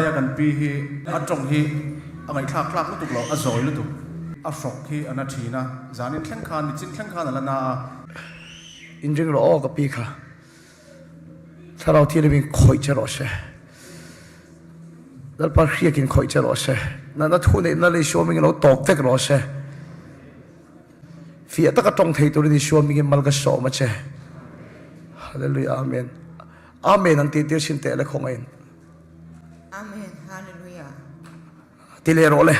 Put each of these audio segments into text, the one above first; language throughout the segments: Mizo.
Aia kan pi hi a tawng hi a ngaihthlak tlak lutuk lo, a zawi lutuk. A hrawk hi a na thin a, zanin thleng khan, nichin thleng khan a la na a. Inring rawh aw ka pi kha. Thlarau thianghlim in khawih che rawh se. Lalpa hriak in khawih che rawh se. Natna thu neihna leh Isua hmingin lo tawp vek rawh se. Fiah taka tawng thei turin Isua hmingin mal ka sawm a che. Hallelujah Amen. Amen an tih tir chin teh le khawngaihin. Amen Hallelujah. Ti leh rawh le.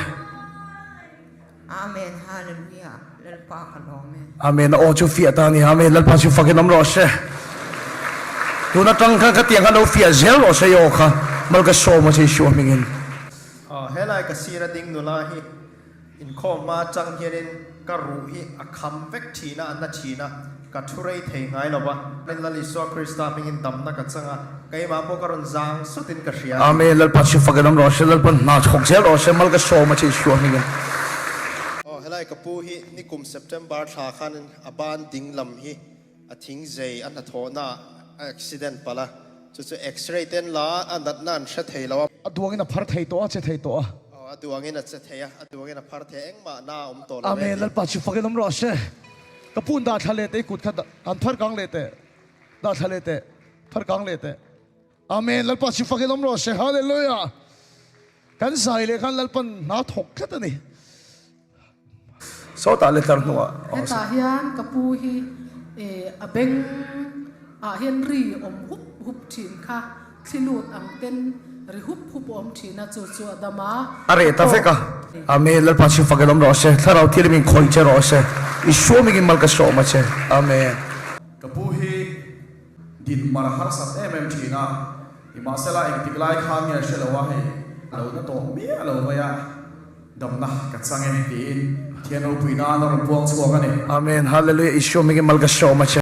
Amen Hallelujah Lalpa ka lawm e. Amen a aw chu fiah ta ani Amen Lalpa chu fakin awm rawh se. Tun atang khan ka tiang khan lo fiah zel rawh se i aw kha mal ka sawm a che Isua hmingin. Helai ka sir a ding nula hi Inkhawm hma atang hianin ka ruh hi a kham vek thin a, a na thin a, ka thu rei thei ngai lo va. Lal Isua Krista hmingin damna ka chang a, keimah pawh ka rawn zang sutin ka hria a ni. Amen, Lalpa chu fakin awm rawh se, Lalpa hna chhawk zel rawh se, mal ka sawm a che Isua hmingin. Aw helai ka pu hi nikum September thla khanin a ban ding lam hi a thing zei a hnathawhna ah a accident palh a, chu chu x-ray ten la a natna an hre thei lo a. A duangin a phar thei tawh a, che thei tawh a. Aw, a duangin a che thei a, a duangin a phar thei a, engmah na a awm tawh lo e Amen, ti. Lalpa chu fakin awm rawh se. Ka pu dah thla leh teh i kut kha han phar kang leh teh, dah thla leh teh, phar kang leh teh. Amen, Lalpa chu fakin awm rawh se. Hallelujah. Kan zai leh khan Lalpan hna thawk tlat a ni. Sawtah le tlar hnuah a awm. Hetah hian ka pu hi a beng ah hian ri awm hup hup thin kha thli lut ang ten ri hup hup a awm thin a, chu chu a dam a. A reh ta vek a. Amen Lalpa chu fakin awm rawh se Thlarau thilim in khawih che rawh se Isua mingin mal ka sawm a che Amen. Ka pu hi din mar harsat em em thin a, nimahsela engtik lai khan nge hre lo a hei lo na tawh miah lo mai a. Damna ka chang e tiin Pathian ropui nan a rawn puang chhuak a ni. Amen Hallelujah Isua mingin mal ka sawm a che.